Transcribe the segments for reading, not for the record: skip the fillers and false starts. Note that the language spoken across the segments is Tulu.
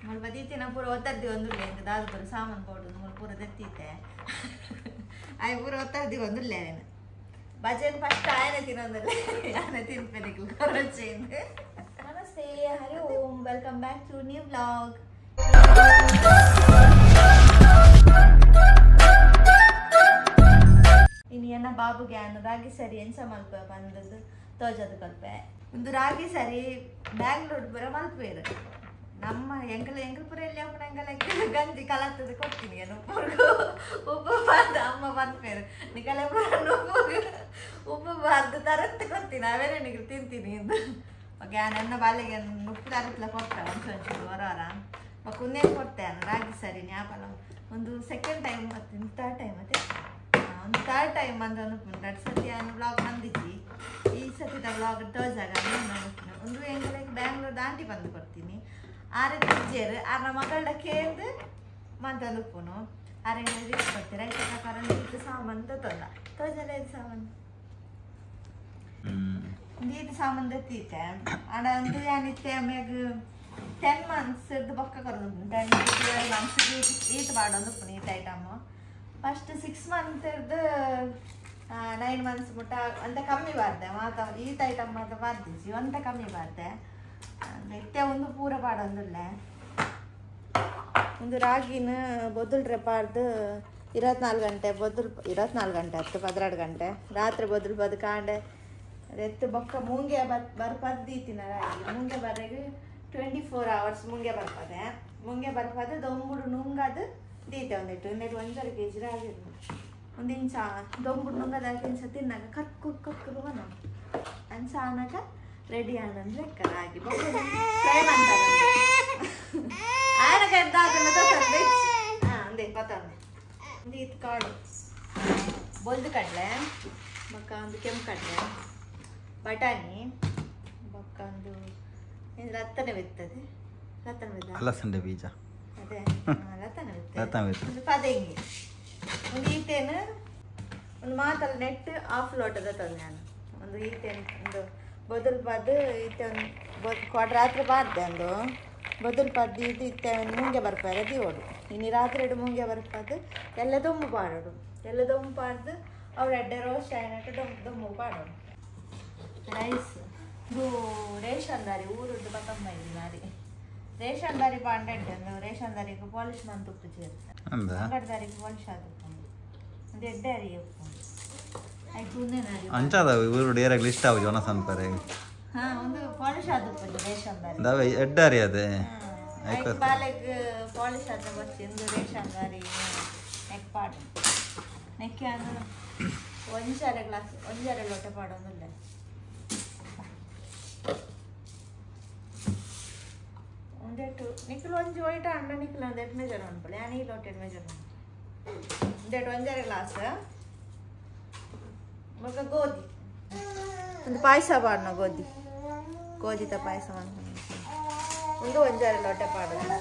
ಮುಲ್ಪ ದೀತಿನ ಪೂರ ಒತ್ತರ್ದಿ ಒಂದುಲ್ಲೆ ಇಂದು ದಾದ ಪೂರ ಸಾಮಾನು ಪೌಡ್ರು ಮುಲ್ಪ ಪೂರ ದೆತ್ತೀತೆ ಆಯ್ ಪೂರ ಒತ್ತರ್ದಿ ಒಂದುಲ್ಲೆ ಅವೇನು ಬಜೆನ್ ಫಸ್ಟ್ ಆಯನೆ ತಿನ್ನೊಂದುಲ್ಲೆ ಆನೆ ತಿನ್ಪೆನಿಕ್ಲು ಕೊರೊಚ್ಚೆಂದು. Namaste, Hari Om, welcome back to new vlog. ಇನ್ನು ಎನ್ನ ಬಾಬುಗೆ ಅನ್ನ ರಾಗಿ ಸರಿ ಎಂಚ ಮಲ್ಪ ಬಂದದ್ದು ತೋಜದ ಕಲ್ಪೆ. ಒಂದು ರಾಗಿ ಸರಿ ಬ್ಯಾಂಗ್ಳೂರ್ ಪೂರ ಮಲ್ಪೇರು ನಮ್ಮ ಎಂಕಲ್ ಎಂಕಲ್ ಪೂರ ಎಲ್ಲಿ ಅಪ್ಪನ ಎಂಕಲ್ ಗಂಜಿ ಕಲತ್ತದ ಕೊಡ್ತೀನಿ ಏನು ಉಪ್ಪುರ್ಗು ಉಪ್ಪು ಬಾರ್ದು ಅಮ್ಮ ಬಂದ್ಪೇರು ನಿಕಲೆ ಪೂರ ಉಪ್ಪು ಉಪ್ಪು ಬಾರ್ದು ತರತ್ತು ಕೊಡ್ತೀನಿ ಅವೇನೇ ನಿಗಲು ತಿಂತೀನಿ ಎಂದು. ಓಕೆ ನನ್ನ ಬಾಲೆಗೆ ಉಪ್ಪು ತರತ್ಲ ಕೊಡ್ತೆ ಒಂಚೂರು ಒಂಚೂರು ಹೊರ ಹೊರ ಬೊಕ್ಕ ಉನ್ನೇನು ಕೊಡ್ತೆ ರಾಗಿ ಸರಿ ನ್ಯಾಪಲ. ಒಂದು ಸೆಕೆಂಡ್ ಟೈಮ್ ಮತ್ತು ಥರ್ಡ್ ಟೈಮ್ ಮತ್ತೆ ಒಂದು ಥರ್ಡ್ ಟೈಮ್ ಅಂತ ಎರಡು ಸತಿ ನಾನು ಬ್ಲಾಗ್ ಬಂದಿದ್ದಿ. ಈ ಸತಿದ ಬ್ಲಾಗ್ ತೋಜಾಗ ಒಂದು ಎಂಗಳಿಗೆ ಬ್ಯಾಂಗ್ಳೂರ್ ದಾಂಟಿ ಬಂದು ಕೊಡ್ತೀನಿ. ಆರೆ ತಿಜ್ಜೇರು ಆರ್ನ ಮಗಳ ಕೇಂದು ಮಂತಂದು ಉಪ್ಪುನು ಆರೆ ರೀಚ್ ಕೊಡ್ತೀರ ರೈತ ಪ್ರಕಾರ ಇದು ಸಾಮಾನು ತೊಂದ ತೋಜಲ್ಲ ಇದು ಸಾಮಾನು ಇದು ಸಾಮಾನು ದತ್ತೀತೆ ಆಡ ಒಂದು ಏನಿತ್ತೆ ಆಮ್ಯಾಗ 10 ಮಂತ್ಸ್ ಬೊಕ್ಕ ಕೊರದು 10 12 ಮಂತ್ಸ್ ಈಟ್ ಬಾಡೊಂದು ಉಪ್ಪುನು ಈಟ್ ಐಟಮು. ಫಸ್ಟ್ 6 ಮಂತ್ ಇರ್ದು 9 ಮಂತ್ಸ್ ಮುಟ್ಟ ಅಂತ ಕಮ್ಮಿ ಬಾರ್ದೆ ಮಾತ ಈತ ಐಟಮ್ ಮಾತ ಬಾರ್ದಿಜಿ ಒಂತ ಕಮ್ಮಿ ಬಾರ್ದೆ ಇತ್ತೆ ಒಂದು ಪೂರ ಪಾಡೊಂದುಲ್ಲೆ. ಒಂದು ರಾಗಿನ ಬೊದಲ್ರೆ ಪಾಡ್ದು 24 ಗಂಟೆ ಬೊದಲ್ 24 ಗಂಟೆ ಹತ್ತು 12 ಗಂಟೆ ರಾತ್ರಿ ಬೊದಲು ಬದು ಕಾಂಡೆ ಎತ್ತು ಬೊಕ್ಕ ಮೂಂಗೆ ಬರ್ಪದ್ದೀತಿನ ರಾಗಿ ಮೂಂಗೆ ಬರ್ರೆಗೆ 24 ಅವರ್ಸ್ ಮುಂಗೆ ಬರ್ಪದೆ ಮುಂಗೆ ಬರ್ಪದೆ ದೊಂಬುಡು ನುಂಗದು ದೀತೆ ಒಂದಿಟ್ಟು ಒಂದಿಟ್ಟು 1.5 ಕೆ ಜಿ ರಾಗಿ ಒಂದು ಇಂಚ ದೊಂಬುಡು ನುಂಗದಾಗ ಇಂಚ ತಿನ್ನಾಗ ಕಕ್ಕು ಕಕ್ಕು ಬನ ಅಂಚ ಆನಾಗ ರೆಡಿ ಆನಂದ್ ಲೆಕ್ಕ ರಾಗಿ ಫ್ರೈ ಮಾಡ್ತಾರೆ ಆನಗ ಹಾಂ ಒಂದೇ ಪತ್ತೊಂದೆ ಒಂದು ಇದು ಕಾಳು ಬೊಲ್ದು ಕಡಲೆ ಬೊಕ್ಕ ಒಂದು ಕೆಂಪು ಕಡಲೆ ಬಟಾಣಿ ಬೊಕ್ಕ ಒಂದು ಲತ್ತನೆ ಬಿತ್ತದೆ ಲತ್ತನೆ ಬಿದ್ದ ಅಲಸಂದೆ ಬೀಜ ಅದೇ ಲತ್ತನೆ ಬಿತ್ತು ಒಂದು ಪದೆಂಗಿ ಒಂದು ಈತೇನು ಒಂದು ಮಾತಲ್ಲ ನೆಟ್ ಆಫ್ ಲೋಟದ ತಂದೆ ನಾನು ಒಂದು ಈತೇನು ಒಂದು ಬೊದಲು ಪದ್ದು ಈತೆ ಒಂದು ಬೊದ್ ರಾತ್ರಿ ಬಾರ್ದೆ ಒಂದು ಬೊದಲು ಪದ್ದು ಇದು ಇತ್ತೆ ಮುಂಗೆ ಬರ್ಪಾರೆ ದಿವೋಡು ಇನ್ನು ರಾತ್ರಿ ಎರಡು ಮುಂಗೆ ಬರ್ಪದ್ದು ಎಲ್ಲ ದೊಂಬು ಪಾಡೋಡು ಎಲ್ಲ ದೊಂಬು ಪಾಡ್ದು ಅವ್ರು ಎಡ್ಡೆ ರೋಸ್ಟ್ ಆಯ್ನಟ್ಟು ದೊಂಬು ದೊಂಬು ಪಾಡೋಡು. ರೈಸ್ ಇದು ರೇಷನ್ ದಾರಿ ಊರುಡ್ಡು ಬತ್ತಮ್ಮ ಇಲ್ಲಿ ದಾರಿ ರೇಷನ್ ದಾರಿ ಪಾಂಡೆಡ್ಡೆ ಒಂದು ರೇಷನ್ ದಾರಿಗೆ ಪಾಲಿಶ್ ಮಂತ್ ಉಪ್ಪು ಸೇರುತ್ತೆ ಅಂಗಡಿ ದಾರಿಗೆ ಪಾಲಿಶ್ ಆದ ಉಪ್ಪು ಒಂದು ಎಡ್ಡೆ ಅರಿ ಉಪ್ಪು ಆಯ್ತು ಒಂದೇನಾರಿ ಅಂಚಾದ ಊರು ಏರಾಗ್ಲಿ ಇಷ್ಟ ಆವು ಜನ ಸನ್ಪರೆ. ಹಾಂ ಒಂದು ಪಾಲಿಶ್ ಆದ ಉಪ್ಪು ರೇಷನ್ ದಾರಿ ದಾವೆ ಎಡ್ಡಾರಿ ಅದೇ ಆಯ್ತು ಬಾಲೆಗ್ ಪಾಲಿಶ್ ಆದ ಬಚ್ಚಿ ಒಂದು ರೇಷನ್ ದಾರಿ ನೆಕ್ ಪಾಡು ನೆಕ್ಕೆ ಅಂದ್ರೆ ಒಂಜಾರೆ ಗ್ಲಾಸ್ ಒಂಜಾರೆ ಲೋಟ ಪಾಡೊಂದಿಲ್ಲ. ಒಂದೆಟ್ಟು ನಿಖಿಲ್ ಒಂಜಿ ವೈಟ್ ಅಂಡ ನಿಖಿಲ್ ಒಂದೆಟ್ಟು ಮೆಜರ್ ಅನ್ಕೊಳ್ಳಿ ನಾನು ಈ ಲೋಟೆಡ್ ಮೆಜರ್ ಒಂದೆಟ್ಟು ಒಂಜಾರೆ ಗ್ಲಾಸ್ ಬೊಕ್ಕ ಗೋಧಿ ಒಂದು ಪಾಯಸ ಪಾಡೋಣ ಗೋಧಿ ಗೋಧಿತ ಪಾಯಸ ಒಂದು ಒಂಜಾರೆ ಲೋಟ ಪಾಡೋದು.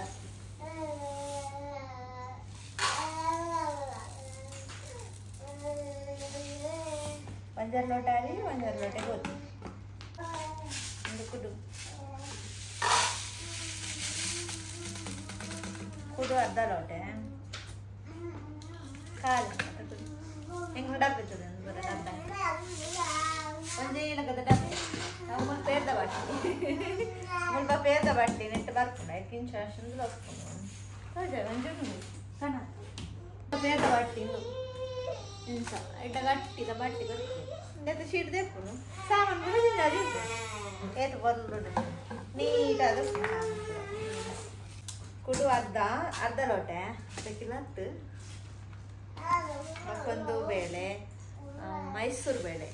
ಒಂಜಾರೆ ಲೋಟ ಅರಿ ಒಂಜಾರೆ ಲೋಟ ಗೋಧಿ ಒಂದು ಕುಡು ಕುಡು ಅರ್ಧ ಲೋಟೆ ಕಾಲು ಹೆಂಗೆ ಡಬ್ಬೆ ಒಂದು ಬರ ಡಬ್ಬೆ ಒಂದೇ ಇಲ್ಲಕದ ಡಬ್ಬೆ ನಾವು ಮುಲ್ಪ ಪೇರ್ದ ಬಟ್ಟಿ ಮುಲ್ಪ ಪೇರ್ದ ಬಟ್ಟಿ ನೆಟ್ಟು ಬರ್ಪುಂಡು ಐದು ಇಂಚ ಅಷ್ಟೊಂದು ಹೋಗ್ಕೊಂಡು ಹೌದಾ ಒಂಜು ಕಣ ಪೇರ್ದ ಬಟ್ಟಿ ಇಂಚ ಇಟ್ಟ ಗಟ್ಟಿದ ಬಟ್ಟಿ ಬರ್ತದೆ ನೆತ್ತ ಶೀಟ್ ದೇಪುನು ಸಾಮಾನು ಕೂಡ ಏತು ಬರಲು ನೀಟಾದ ಕುಡು ಅರ್ಧ ಅರ್ಧ ಲೋಟೆ ಅದಕ್ಕಿಲ್ಲ ಹತ್ತು ಮತ್ತೊಂದು ಬೇಳೆ ಮೈಸೂರು ಬೇಳೆ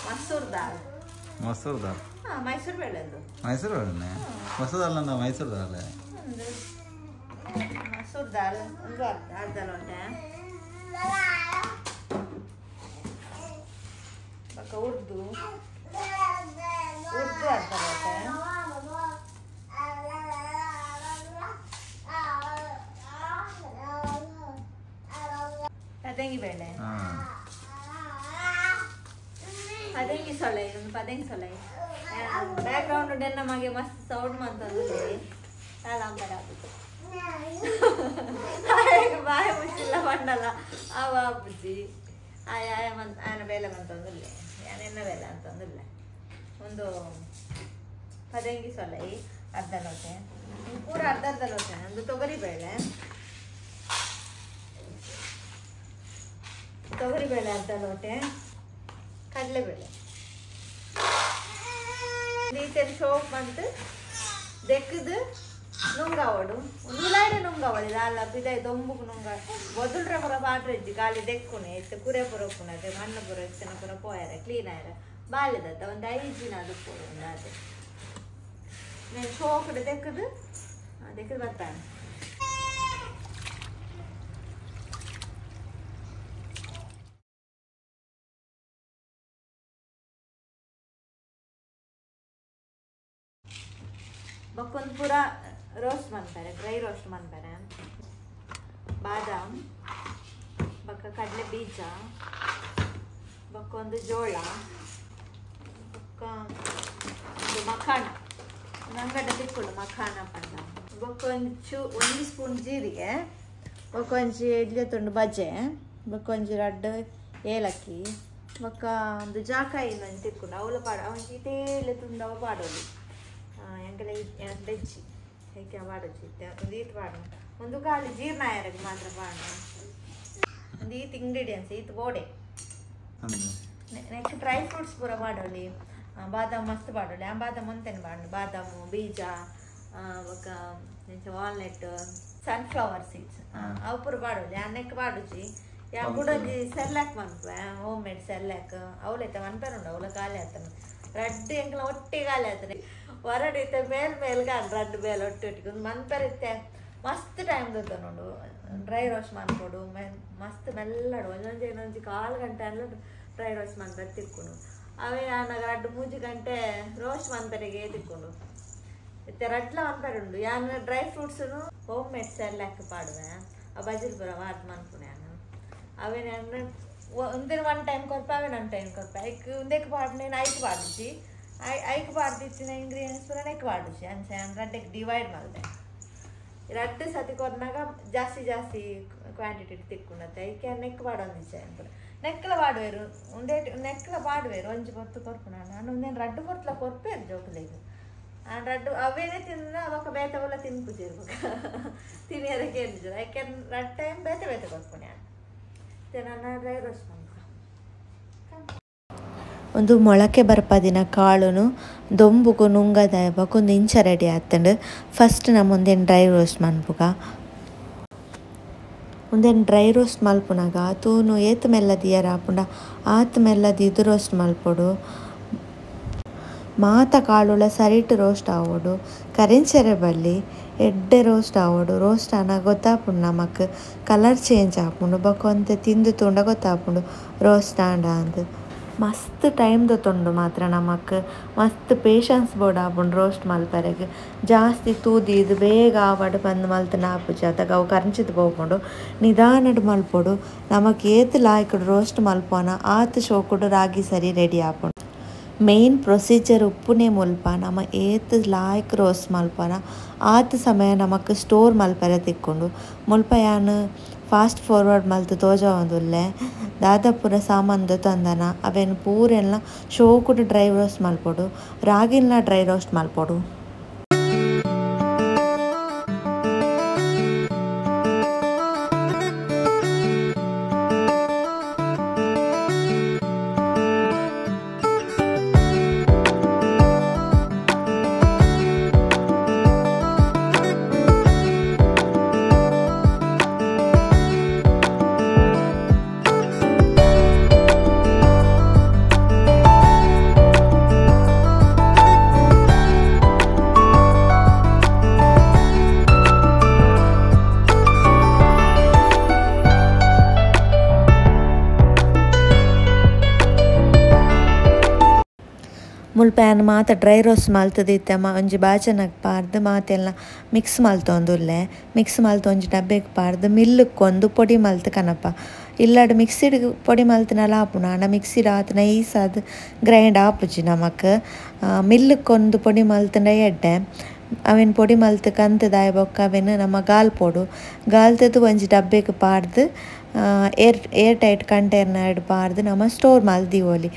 ಮಸೂರ್ ದಾಲ್ ಮಸೂರ್ ದಾಲ್ ಹಾಂ ಮೈಸೂರು ಬೇಳೆ ಅದು ಮೈಸೂರು ಬೇಳೆನೆ ಮಸೂರ್ ದಾಲ್ ಅಂದ ಮೈಸೂರು ದಾಲ್ ಒಂದು ಮಸೂರ್ ದಾಲ್ ಒಂದು ಅರ್ಧ ಅರ್ಧ ಲೋಟೆ ಬೊಕ್ಕ ಉರ್ದು ಉರ್ದು ಅರ್ಧ ಲೋಟೆ ಪದಂಗಿ ಬೇಳೆ ಪದಂಗಿ ಸೊಳ್ಳೆ ಒಂದು ಪದಂಗಿ ಸೊಳ್ಳೆ ಬ್ಯಾಕ್ಗ್ರೌಂಡ್ ನಮಗೆ ಮಸ್ತ್ ಸೌಂಡ್ ಮಂತಂದು ದಾಲ ಬಾಯಿ ಮುಚ್ಚಿಲ್ಲ ಮಂಡಲ ಅವ ಅಪ್ಪುಜಿ ಆಯ ಆಯ ಮನ್ ಆಯನ ಬೇಲೆ ಮಂತೊಂದಿಲ್ಲ ಯಾನೆನ್ನ ಬೇಲೆ ಅಂತಂದಿಲ್ಲ ಒಂದು ಪದಂಗಿ ಸೊಲೈ ಅರ್ಧ ಲೋಟೆ ಪೂರ ಅರ್ಧ ಅರ್ಧ ಲೋಟೆ ಒಂದು ತೊಗರಿಬೇಳೆ ತೊಗರಿಬೇಳೆ ಅರ್ಧ ಲೋಟೆ ಕಡಲೆಬೇಳೆ ರೀತಿಯಲ್ಲಿ ಶೋಕ್ ಬಂತು ದೆಕ್ಕದು ನುಂಗಾವಡು ನುಲಾಡೆ ನುಂಗಾವಳಿ ದಾಲ ಬಿದಾಯಿ ದೊಂಬುಗು ನುಂಗ ಬೊದುಲ್ರೆ ಪೂರ ಪಾಟ್ರೆಜ್ಜಿ ಖಾಲಿ ದೆಕ್ಕುನೆ ಇತ್ತು ಕುರೆ ಪೂರ ಉಪ್ಪುನತೆ ಮಣ್ಣು ಪೂರ ಇತ್ತನ ಪೂರ ಪೋಯರ ಕ್ಲೀನ್ ಆಯರ ಬಾಲ್ಯದತ್ತ ಒಂದು 5 ದಿನ ಅದು ಪೂರ ಒಂದು ಅದೇ నేను ಶೋಕಡೆ ದೆಕ್ಕದು ದೆಕ್ಕದು ಬರ್ತಾನೆ ಬಕ್ಕೊಂದು ಪೂರ ರೋಸ್ಟ್ ಮಾಡ್ತಾರೆ ಡ್ರೈ ರೋಸ್ಟ್ ಮಾಡ್ತಾರೆ ಬಾದಾಮ್ ಬಕ್ಕ ಕಡಲೆ ಬೀಜ ಬಕ್ಕೊಂದು ಜೋಳ ಬೊಕ್ಕ ಒಂದು ಮಖಾನ ನಂಗಡ ತಿಕ್ಕುಳು ಮಖಾನ ಪಂಡ ಬೊಕ್ಕೊಂಚು 1 ಸ್ಪೂನ್ ಜೀರಿಗೆ ಬೊಕ್ಕೊಂಜಿ ಇಡ್ಲಿ ತುಂಡು ಬಜೆ ಬೊಕ್ಕೊಂಜಿ ರಡ್ಡು ಏಲಕ್ಕಿ ಬೊಕ್ಕ ಒಂದು ಜಾಕಾಯಿ ಒಂದು ತಿಕ್ಕುಂಡು ಅವಳು ಪಾಡ ಅವಂಜಿ ತೇಲೆ ತುಂಡು ಅವು ಪಾಡೋದು ಎಂಕಲೆ ಬೆಜ್ಜಿ ಹೇಗೆ ಪಾಡೋಜಿ ಒಂದು ಈತ್ ಪಾಡು ಒಂದು ಖಾಲಿ ಜೀರ್ಣ ಆಯರಕ್ಕೆ ಮಾತ್ರ ಪಾಡು ಒಂದು ಈತ್ ಇಂಗ್ರೀಡಿಯೆಂಟ್ಸ್ ಈತ್ ಬೋಡೆ ನೆಕ್ಸ್ಟ್ ಡ್ರೈ ಫ್ರೂಟ್ಸ್ ಪೂರ ಪಾಡೋಲಿ ಬಾದಾಮ್ ಮಸ್ತ್ ಪಾಡೋಲಿ ಆ ಬಾದಾಮ್ ಒಂತೇನೆ ಪಾಡು ಬಾದಾಮು ಬೀಜ ಬೊಕ್ಕ ವಾಲ್ನಟ್ ಸನ್ಫ್ಲವರ್ ಸೀಡ್ಸ್ ಅವು ಪೂರ ಪಾಡೋಲಿ ಆ ನೆಕ್ ಪಾಡುಜಿ ಯಾ ಕುಡೊಂಜಿ ಸೆರ್ಲಾಕ್ ಮನ್ಪೆ ಹೋಮ್ ಮೇಡ್ ಸೆರ್ಲಾಕ್ ಅವಲೈತೆ ಮನ್ಪೆರುಂಡು ಅವಲ ಖಾಲಿ ಆತನ ರಡ್ಡು ಎಂಕಲ ಒಟ್ಟಿಗೆ ಖಾಲಿ ಆತನೆ ಹೊರಡಿತ್ತೆ ಮೇಲ್ ಮೇಲ್ಗೆ ರಡ್ಡು ಬೇಲೆ ಒಟ್ಟಿ ಒಟ್ಟಿಗೆ ಒಂದು ಮನ್ಪೆರಿತ್ತೆ ಮಸ್ತ್ ಟೈಮ್ ನೋಡು ಡ್ರೈ ರೋಸ್ಟ್ ಮನ್ಪೊಡು ಮಸ್ತ್ ಮೆಲ್ಲಡು ಒಂದೊಂಜಿ ಇನ್ನೊಂಜಿ ಕಾಲು ಗಂಟೆ ಅಲ್ಲ ಡ್ರೈ ರೋಸ್ಟ್ ಮನ್ಪೆರ್ ತಿಕ್ಕೊಂಡು ಅವೇ ಆನಾಗ ರಡ್ಡು 3 ಗಂಟೆ ರೋಸ್ಟ್ ಮನ್ಪೆರಿಗೆ ತಿಕ್ಕೊಂಡು ಇತ್ತೆ ರಡ್ಲ ಮನ್ಪೆರುಂಡು ಯಾನ್ ಡ್ರೈ ಫ್ರೂಟ್ಸುನು ಹೋಮ್ ಮೇಡ್ ಸೆರ್ಲಾಕ್ ಪಾಡುವೆ ಆ ಬಜಿಲ್ ಪೂರ ವಾರ್ದ್ ಮನ್ಪುನೆ ಯಾನು ಅವೇ ನಾನು ಒಂದಿನ 1 ಟೈಮ್ ಕೊರ್ಪ ಅವೇ 1 ಟೈಮ್ ಕೊರ್ಪ ಐಕ್ ಒಂದೇಕ್ ಪಾಡ್ನೇನು ಐಕ್ ಪಾಡುಜಿ ಐಕ್ ಪಾಡ್ದಿತ್ತಿನ ಇಂಗ್ರೀಡಿಯೆಂಟ್ಸ್ ಪೂರ ನೆಕ್ ಪಾಡುಜಿ ಅಂಚೆ ರಡ್ಡೆಗೆ ಡಿವೈಡ್ ಮಾಡಿದೆ ರಡ್ಡು ಸತಿ ಕೊರ್ನಾಗ ಜಾಸ್ತಿ ಜಾಸ್ತಿ ಕ್ವಾಂಟಿಟಿ ತಿಕ್ಕೊಂಡತ್ತೆ ಐಕೆ ನೆಕ್ ಪಾಡೊಂದಿಚ್ಚೆ ಅಂತ ನೆಕ್ಕಲ ಪಾಡುವೆರು ಒಂದೇ ನೆಕ್ಕಲ ಪಾಡುವೆರು ಒಂಜಿ ಪೊರ್ತು ಕೊರ್ಪು ನಾನು ಒಂದೇನು ರಡ್ಡು ಪೊರ್ತಲ ಕೊರ್ಪೇರು ಜೋಕುಲೆಗ್ ಆ ರಡ್ಡು ಅವೇನೇ ತಿಂದ ಅವಾಗ ಬೇತೆ ಬಲ್ಲ ತಿನ್ಪುಜಿರ್ಬೇಕು ತಿನ್ನಿಯರಕ್ಕೆ ಏನಿಲ್ಲ ಯಾಕೆ ರಡ್ಡು ಟೈಮ್ ಬೇತೆ ಬೇತೆ ಕೊರ್ಪುನೆ ನಾನು ಡ್ರೈ ರೋಸ್ಟ್ ಮಾಡ್ಕೊ ಒಂದು ಮೊಳಕೆ ಬರ್ಪದಿನ ಕಾಳುನು ದೊಂಬುಗು ನುಂಗದ ಬೊಕೊಂದು ಇಂಚ ರೆಡಿ ಆತಂಡು ಫಸ್ಟ್ ನಮ್ಮ ಒಂದೇನು ಡ್ರೈ ರೋಸ್ಟ್ ಮನ್ಪುಗ ಒಂದೇನು ಡ್ರೈ ರೋಸ್ಟ್ ಮಲ್ಪುನಾಗ ತೂನು ಏತ್ ಮೆಲ್ಲದಿಯರ ಆಪುಂಡ ಆತ್ ಮೆಲ್ಲದಿ ಇದು ರೋಸ್ಟ್ ಮಲ್ಪೊಡು ಮಾತ ಕಾಳುಳ ಸರಿಟ್ ರೋಸ್ಟ್ ಆವೊಡು ಕರಿಂಚೆರೆ ಬಲ್ಲಿ ಎಡ್ಡೆ ರೋಸ್ಟ್ ಆವೊಡು ರೋಸ್ಟ್ ಆನ ಗೊತ್ತಾಪುಂಡು ನಮಕ್ ಕಲರ್ ಚೇಂಜ್ ಆಪುಂಡು ಬೊಕೊಂತೆ ತಿಂದು ತೂಂಡ ಗೊತ್ತಾಪುಂಡು ರೋಸ್ಟ್ ಆಂಡ ಅಂದ್ ಮಸ್ತ್ ಟೈಮ್ ದೊತ್ತುಂಡು ಮಾತ್ರ ನಮಕ್ ಮಸ್ತ್ ಪೇಷನ್ಸ್ ಬೋರ್ಡ್ ಆಪುಂಡು ರೋಸ್ಟ್ ಮಲ್ಪರೆಗ್ ಜಾಸ್ತಿ ತೂದಿ ಇದು ಬೇಗ ಆವಡ್ ಬಂದು ಮಲ್ತನ ಆಪುಜಿ ಅದಾಗ ಅವು ಕರಂಚಿದ್ ಪೋಪುಂಡು ನಿಧಾನಡ್ ಮಲ್ಪೊಡು ನಮಕ್ ಏತ್ ಲಾಯ್ಕುಡು ರೋಸ್ಟ್ ಮಲ್ಪೋನ ಆತ್ ಶೋಕುಡು ರಾಗಿ ಸರಿ ರೆಡಿ ಆಪುಂಡು ಮೇನ್ ಪ್ರೊಸೀಜರ್ ಉಪ್ಪುನೆ ಮುಲ್ಪ ನಮ ಏತ್ ಲಾಯ್ಕ್ ರೋಸ್ಟ್ ಮಲ್ಪೋನ ಆತ್ ಸಮಯ ನಮಕ್ ಸ್ಟೋರ್ ಮಲ್ಪರೆ ತಿಕ್ಕೊಂಡು ಮುಲ್ಪ ಯಾನ್ ಫಾಸ್ಟ್ ಫಾರ್ವರ್ಡ್ ಮಲ್ತು ತೋಜಾವೊಂದುಲ್ಲೆ ದಾದಾಪುರ ಸಾಮಾನ್ ದೊತ್ತೊಂದನ ಅವೇನು ಪೂರೆಲ್ಲ ಶೋಕುಡು ಡ್ರೈ ರೋಸ್ಟ್ ಮಲ್ಪೊಡು ರಾಗಿಲ್ನ ಡ್ರೈ ರೋಸ್ಟ್ ಮಲ್ಪೊಡು ಮುಲ್ಪ ಯಾನ್ ಮಾತ ಡ್ರೈ ರೋಸ್ಟ್ ಮಲ್ತದಿತ್ತೆ ಒಂಜಿ ಬಾಜನಗ್ ಪಾರ್ದ್ ಮಾತೆಲ್ಲ ಮಿಕ್ಸ್ ಮಲ್ತೊಂದುಲ್ಲೆ ಮಿಕ್ಸ್ ಮಲ್ತ್ ಒಂಜಿ ಡಬ್ಬೆಗ್ ಪಾರ್ದ್ ಮಿಲ್ಲುಗ್ ಕೊಂದು ಪೊಡಿ ಮಲ್ತ್ ಕನಪ ಇಲ್ಲಡ್ ಮಿಕ್ಸಿಡ್ ಪೊಡಿ ಮಲ್ತಿನಲ ಆಪುಂಡು ಆಂಡ ಮಿಕ್ಸಿಡ್ ಆತ್ ನೈಸ್ ಆದ್ ಗ್ರೈಂಡ್ ಆಪುಜಿ ನಮಕ್ ಮಿಲ್ಲುಗ್ ಕೊಂದು ಪೊಡಿ ಮಲ್ತ್ಂಡ ಎಡ್ಡೆ ಅವೆನ್ ಪೊಡಿ ಮಲ್ತು ಕಂತುದಾಯ ಬೊಕ್ಕ ಅವೆನ್ ನಮ್ಮ ಗಾಲ್ಪೊಡು ಗಾಲ್ತದು ಒಂಜಿ ಡಬ್ಬೆಗ್ ಪಾಡ್ದು ಏರ್ ಟೈಟ್ ಕಂಟೈನರ್ ಪಾಡ್ದು ನಮ್ಮ ಸ್ಟೋರ್ ಮಲ್ದಿವೊಲಿ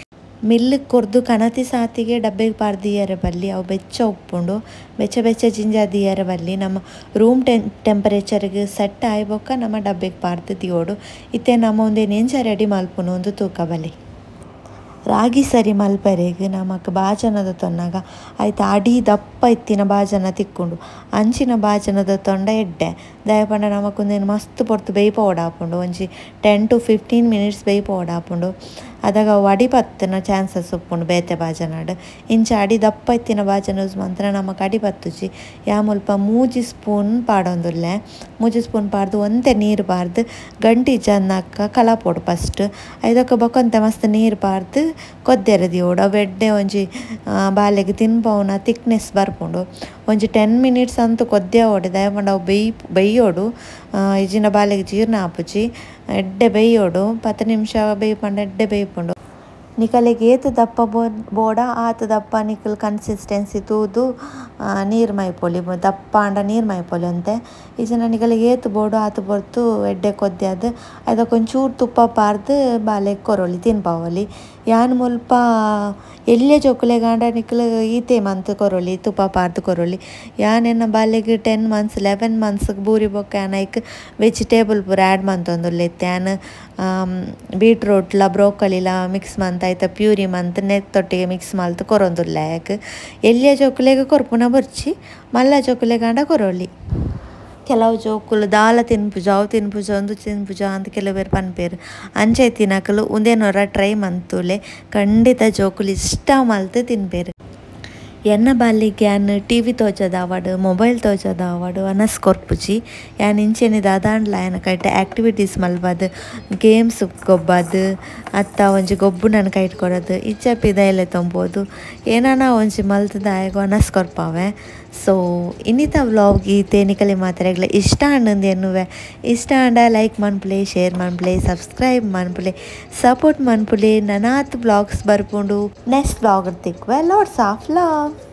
ಮಿಲ್ಲು ಕೊರ್ದು ಕನತಿ ಸಾತಿಗೆ ಡಬ್ಬೆಗೆ ಪಾಡ್ದು ದೀಯರೆ ಬಲ್ಲಿ ಅವು ಬೆಚ್ಚ ಉಪ್ಪುಂಡು ಬೆಚ್ಚ ಬೆಚ್ಚ ಜಿಂಜ ದೀಯರೆ ಬಲ್ಲಿ ನಮ್ಮ ರೂಮ್ ಟೆಂಪರೇಚರ್ಗೆ ಸೆಟ್ ಆಯಿ ಬೊಕ್ಕ ನಮ್ಮ ಡಬ್ಬೆಗೆ ಪಾಡ್ದು ದಿಯೋಡು ಇತ್ತೆ ನಮ್ಮ ಒಂದೇನು ಎಂಚ ರೆಡಿ ಮಲ್ಪುನು ಒಂದು ತೂಕ ಬಲ್ಲಿ ರಾಗಿ ಸರಿ ಮಲ್ಪರೆಗ್ ನಮಕ್ ಬಾಜನದ ತೊನ್ನಗ ಐತ ಅಡಿ ದಪ್ಪ ಇತ್ತಿನ ಬಾಜನ ತಿಕ್ಕುಂಡು ಅಂಚಿನ ಬಾಜನದ ತೊಂಡ ಎಡ್ಡೆ ದಾಯೆ ಪಂಡ ನಮಕ್ ಉಂದೆನ್ ಮಸ್ತ್ ಪೊರ್ತು ಬೇಯ್ಪೋಡಾಪುಂಡು ಒಂಜಿ 10 to 15 minutes ಬೇಯ್ಪೋಡಾಪುಂಡು ಅದಾಗ ಅವು ಅಡಿ ಪತ್ತುನ ಚಾನ್ಸಸ್ ಉಪ್ಪುಂಡು ಬೇತೆ ಬಾಜನಡ್ ಇಂಚ ಅಡಿ ದಪ್ಪ ಇತ್ತಿನ ಬಾಜನ ಯೂಸ್ ಮಂತ್ರ ನಮಕ್ ಅಡಿ ಪತ್ತುಜಿ ಯಾ ಮುಲ್ಪ 3 ಸ್ಪೂನ್ ಪಾಡೊಂದುಲ್ಲೆ 3 ಸ್ಪೂನ್ ಪಾಡ್ದು ಒಂತೆ ನೀರು ಪಾಡ್ದು ಗಂಟಿ ಇಜ್ಜಂದಕ್ಕ ಕಲಪೊಡು ಫಸ್ಟ್ ಐದಕ್ಕ ಬೊಕೊಂತೆ ಮಸ್ತ್ ನೀರು ಪಾಡ್ದು ಕೊದ್ದೆರೆ ದಿಯೋಡು ಅವು ಎಡ್ಡೆ ಒಂಜಿ ಬಾಲೆಗ್ ತಿನ್ಪವುನ ತಿಕ್ನೆಸ್ ಬರ್ಪುಂಡು ಒಂಜಿ 10 ಮಿನಿಟ್ಸ್ ಅಂತೂ ಕೊದ್ದೆ ದಾಯೆ ಪಂಡ ಅವು ಬೇಯೋಡು ಇಜ್ಜಿಂಡ ಬಾಲೆಗ್ ಜೀರ್ಣ ಆಪುಜಿ ಎಡ್ಡೆ ಬೇಯೋಡು 10 ನಿಮಿಷ ಬೇಯ್ಪಂಡ ಎಡ್ಡೆ ಬೇಯ್ಪುಂಡು ನಿಕಲೆಗ್ ಏತ್ ದಪ್ಪ ಬೋಡ ಆತ್ ದಪ್ಪ ನಿಕಲ್ ಕನ್ಸಿಸ್ಟೆನ್ಸಿ ತೂದು ನೀರು ಮೈಪೊಲಿ ದಪ್ಪ ಆಂಡ ನೀರು ಮೈಪೊಲಿ ಅಂತೆ ಇಜ್ಜಿಂಡ ನಿಕಲೆಗ್ ಏತ್ ಬೋಡು ಆತ್ ಪೊರ್ತು ಎಡ್ಡೆ ಕೊದ್ದೆ ಅದು ಐದಕ್ಕೆ ಒಂಚೂರು ತುಪ್ಪ ಪಾರ್ದು ಬಾಲೆಗ್ ಕೊರೊಲಿ ತಿನ್ಪಾವೊಲಿ ಯಾನ್ ಮುಲ್ಪ ಎಲ್ಯ ಜೋಕುಲೆಗಾಂಡ ನಿಕಲ್ ಈತೆ ಮಂತ್ ಕೊರೊಲಿ ತುಪ್ಪ ಪಾರ್ದು ಕೊರೊಲಿ ಯಾನ್ ಎನ್ನ ಬಾಲೆಗ್ 10 ಮಂತ್ಸ್ 11 ಮಂತ್ಸ್ ಬೂರಿ ಬೊಕ್ಕ ಯಾನ್ ಐಕ್ ವೆಜಿಟೇಬಲ್ ಪೂರ ಆ್ಯಡ್ ಮಂತೊಂದುಲ್ಲೆ ಯಾನ್ ಬೀಟ್ರೂಟ್ಲ ಬ್ರೋಕಲಿಲ ಮಿಕ್ಸ್ ಮಂತ್ ಐತ ಪ್ಯೂರಿ ಮಂತ್ ನೆತ್ತೊಟ್ಟಿಗೆ ಮಿಕ್ಸ್ ಮಲ್ತ್ ಕೊರೊಂದುಲ್ಲೆ ಆಯ್ಕ್ ಎಲ್ಯ ಜೋಕುಲೆಗ್ ಕೊರ್ಪುನ ಬೊರ್ಚಿ ಮಲ್ಲ ಜೋಕುಲೆಗಾಂಡ ಕೊರೊಲಿ ಕೆಲವು ಜೋಕುಲು ದಾಲ ತಿನ್ಪುಜ ಅವು ತಿನ್ಪುಜ ಉಂದು ತಿನ್ಪುಜ ಅಂತ ಕೆಲವೇರು ಪನ್ಪೆರ್ ಅಂಚ ಇತ್ತಿನಕುಲು ಉಂದೇನೊರ ಟ್ರೈ ಮಂತುಲೆ ಖಂಡಿತ ಜೋಕುಲು ಇಷ್ಟ ಮಲ್ತ್ ತಿನ್ಪೆರ್ ಎನ್ನ ಬಾಲಿಗೆ ಯಾನ್ ಟಿವಿ ತೋಜದಾವಡ್ ಮೊಬೈಲ್ ತೋಜದಾವಡ್ ವನಸ್ ಕೊರ್ಪುಜಿ ಯಾನ್ ಇಂಚೆನೆ ದಾದಾಂಡ್ಲ ಯಾನ್ ಕೈಟ್ ಆಕ್ಟಿವಿಟೀಸ್ ಮಲ್ಪದ್ ಗೇಮ್ಸ್ ಗೊಬ್ಬದು ಅತ್ತ ಒಂಜಿ ಗೊಬ್ಬು ನನ್ ಕೈಟ್ ಕೊಡೋದು ಇಚ್ಚ ಪಿದೈಲೆ ತೊಂಬೋದು ಏನಾನ ಒಂಜಿ ಮಲ್ತದ ಆಯಗ್ ವನಸ್ ಕೊರ್ಪಾವೆ ಸೊ ಇನ್ನಿತ ವ್ಲಾಗ್ ಈ ತೇನಿಕಲಿ ಮಾತ್ರೆಗ್ಲ ಇಷ್ಟ ಆಂಡ್ ಎನ್ನುವೆ ಇಷ್ಟ ಆಂಡ ಲೈಕ್ ಮನ್ಪುಲೆ ಶೇರ್ ಮನ್ಪುಲೆ ಸಬ್ಸ್ಕ್ರೈಬ್ ಮನ್ಪುಲೆ ಸಪೋರ್ಟ್ ಮನ್ಪುಲೆ ನನಾತ್ ವ್ಲಾಗ್ಸ್ ಬರ್ಪುಂಡು ನೆಕ್ಸ್ಟ್ ವ್ಲಾಗ್ ತಿಕ್ವೆ. Lots of love.